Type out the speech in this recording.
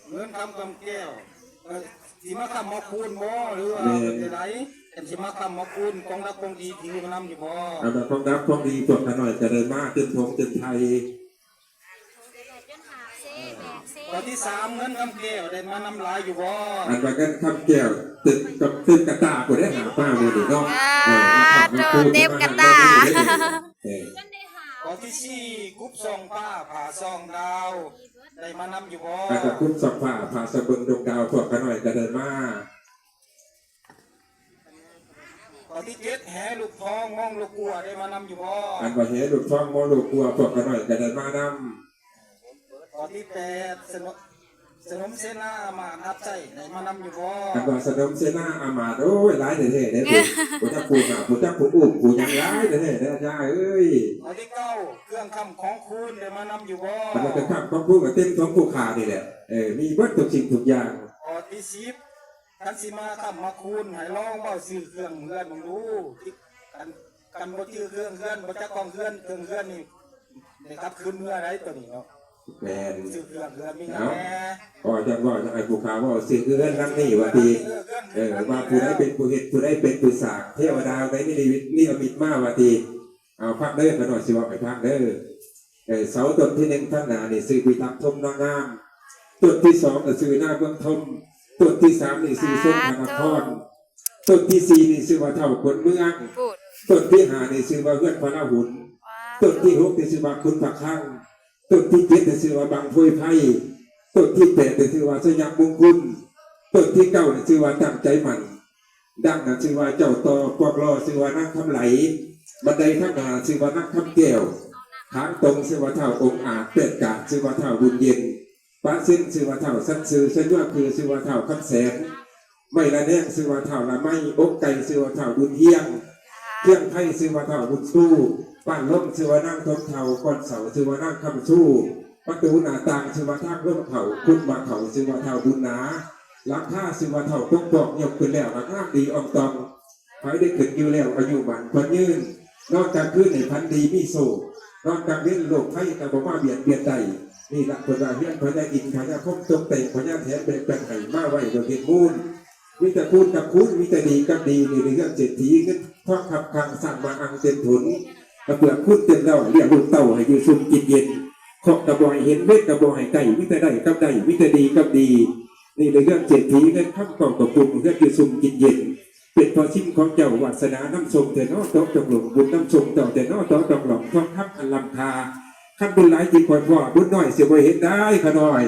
ເງິນຄຳຄຳແກ້ວ ເອີ ຊິມາຄ້ຳມາຄູນບໍ່ ຫຼືວ່າ ແມ່ນ ເປັນໃດ? ຄັນຊິມາຄ້ຳມາຄູນ ຂອງດັບຂອງດີຖືມານຳຢູ່ບໍ່? ອັນວ່າຂອງດັບຂອງດີ ພວກຂ້ານ້ອຍກໍໄດ້ມາເຕັມຖົງເຕັມໄຖ. ຂໍ້ທີສາມ ເງິນຄຳແກ້ວໄດ້ມານຳຫຼາຍຢູ່ບໍ່? ອັນວ່າເງິນຄຳແກ້ວ ຕຶກກັບ ຕຶກກະຕ່າຜູ້ໃດຫາປາມື້ນີ້ເນາະ. ເອີ ເອີ ມາຄ້ຳມາຄູນ ເຕັມກະຕ່າ. ເອີ ຂໍ້ທີສີ່ ກຸບສ່ອງຟ້າ ຜ້າສ່ອງດາວ ໄດ້ມານຳຢູ່ບໍ່? ອັນວ່າກຸບສ່ອງຟ້າ ຜ້າສ່ອງເບິ່ງດວງດາວ ພວກຂ້ານ້ອຍກໍໄດ້ມາ. ຂໍ້ທີເຈັດ ແຫລູກທອງ ມອງລູກກົວ ໄດ້ມານຳຢູ່ບໍ່? ອັນວ່າແຫລູກທອງ ມອງລູກກົວ ພວກຂ້ານ້ອຍກໍໄດ້ມານຳ. ຂໍ້ທີແປດ ສະໜົມ ສະໜົມເສນາອາມາດຮັບໃຊ້ ໄດ້ມານຳຢູ່ບໍ່? ອັນວ່າສະໜົມເສນາອາມາດ ໂອ້ຍ ຫຼາຍແທ້ໆເດ້ ຜູ້ ຜູ້ຈັກຜູ້ຫາ ຜູ້ຈັກຜູ້ອູ້ ຜູ້ຫຍັງ ຫຼາຍແທ້ໆເດ້ ອາຈານເອີຍ. ຂໍ້ທີເກົ້າ ເຄື່ອງຄ້ຳຂອງຄູນ ໄດ້ມານຳຢູ່ບໍ່? ອັນວ່າເຄື່ອງຄ້ຳຂອງຄູນກໍເຕັມຖົງຜູ້ຂ້ານີ້ແຫຼະ ເອີ ມີເບິດທຸກສິ່ງທຸກຢ່າງ. ຂໍ້ທີສິບ ຄັນຊິມາຄ້ຳມາຄູນ ໃຫ້ລອງເວົ້າຊື່ເຄື່ອງເຮືອນເບິ່ງດູ. ຄັນ ຄັນບໍ່ຈື່ເຄື່ອງເຮືອນ ບໍ່ຈັກຂອງເຮືອນ ເຄື່ອງເຮືອນນີ້ ໄດ້ກັບຄືນເມືອໄດ໋ ໂຕນີ້ເນາະ. ແມ່ນ ຊື່ເຄື່ອງເຮືອນມີຫຍັງແດ່? ເອົາ ກໍຈັ່ງເວົ້າ ຈັ່ງໃຫ້ຜູ້ຂ້າເວົ້າຊື່ເຮືອນຫຼັງນີ້ວ່າຕິ. ເອີ ວ່າຜູ້ໃດເປັນຜູ້ເຮັດ ຜູ້ໃດເປັນຜູ້ສ້າງ ເທວະດາໃດນິມິດ ນິລະມິດມາວ່າຕິ. ເອົາ ຟັງເດີ ຂ້ານ້ອຍຊິເວົ້າໃຫ້ຟັງເດີ. ເອີ ເສົາຕົ້ນທີໜຶ່ງທາງໜ້ານີ້ຊື່ພິທັກ ຊົມນາງາມ. ຕົ້ນທີສອງກໍຊື່ນາເມືອງທົມ. ຕົ້ນທີສາມນີ້ຊື່ ສົມພະນະຄອນ. ຕົ້ນທີສີ່ນີ້ຊື່ວ່າທ້າວຂົນເມືອງ. ຕົ້ນທີຫ້ານີ້ຊື່ວ່າເຮືອນພະລາຫຸນ. ຕົ້ນທີຫົກນີ້ຊື່ວ່າຂຸນພະຄັງ. ຕົ້ນທີເຈັດນີ້ຊື່ວ່າບັ້ງໂພຍໄພ. ຕົ້ນທີແປດນີ້ຊື່ວ່າໄຊຍະມຸງຄຸນ. ຕົ້ນທີເກົ້ານີ້ຊື່ວ່າຕັ້ງໃຈໝັ້ນ. ດັງນັ້ນຊື່ວ່າເຈົ້າຕໍ່ ພວກລໍ້ຊື່ວ່ານາງຄຳໄຫຼ. ບັນໄດທາງໜ້າຊື່ວ່ານາງຄຳແກ້ວ. ທາງຕົງຊື່ວ່າທ້າວອົງອາດ. ແປດກາດຊື່ວ່າທ້າວບຸນເຢັນ. ປະເຊັນຊື່ວ່າທ້າວສັນຊື່. ຊະຍວາຄືຊື່ວ່າທ້າວຄຳແສນ. ໄມ້ລະແນງຊື່ວ່າທ້າວລະໄມ. ອົກໄກ່ຊື່ວ່າທ້າວບຸນຮຽງ. ຄຽງໄພຊື່ວ່າທ້າວບຸນຊູ. ບ້ານລົມຊື່ວ່ານາງທົນເຖົ້າ. ກ່ອນເສົາຊື່ວ່ານາງຄຳຊູ. ປະຕູໜ້າຕ່າງຊື່ວ່າທາງລົມເຂົ້າ. ຄຸດໝາກເຂົ້າຊື່ວ່າທ້າວບຸນໜາ. ຫຼັງຄາຊື່ວ່າທ້າວປົກປອກ. ຍົກຂຶ້ນແລ້ວກໍງາມດີອ່ອງຕ່ອງ. ໃຜໄດ້ຂຶ້ນຢູ່ແລ້ວອາຍຸໝັ້ນຂວັນຍືນ. ນອນກາງຄືນໃຫ້ຝັນດີມີໂຊກ. ນອນກາງເວັນໂລກໄພກໍບໍ່ມາບຽດບຽນໄດ້. ນີ້ລະເພິ່ນວ່າເຮືອນພະຍາອິນພະຍາພົມ ຕົກແຕ່ງພະຍາແຖນແບ່ງປັນໃຫ້ມາໄວ້ໂດຍເຫດມູນ. ມີແຕ່ຄູນກັບຄູນ ມີແຕ່ດີກັບດີ. ນີ້ເຮືອນເສດຖີເງິນທອງຄັບຄັງ ສ້າງມາອັງເຕັມຖົນ. ກະເປືອກຄູນເຕັມເລົ້າ ລ້ຽງລູກເຕົ້າໃຫ້ຢູ່ຊຸ່ມກິນເຢັນ. ເຄາະກະບໍ່ໃຫ້ເຫັນ ເວັນກະບໍ່ໃຫ້ໃກ້ ມີແຕ່ໄດ້ກັບໄດ້ ມີແຕ່ດີກັບດີ. ນີ້ເຮືອນເສດຖີເງິນຄຳ ເກົ້າກະປຸ້ມ ເຮືອນຢູ່ຊຸ່ມກິນເຢັນ. ເປັນພໍ່ຊິມຂອງເຈົ້າ ວາດສະໜານຳສົ່ງແທ້ນໍ ເຈາະຈອງຫຼົງ ບຸນນຳສົ່ງເຈົ້າແທ້ນໍ ເຈາະຈອງຫຼອງ ທອງຄຳອັນລ້ຳຄ່າ. ຄັນບຸນຫຼາຍຈິ່ງຂ້ອຍພໍ້ ບຸນນ້ອຍຊິບໍ່ເຫັນໄດ້ຂ້ານ້ອຍ.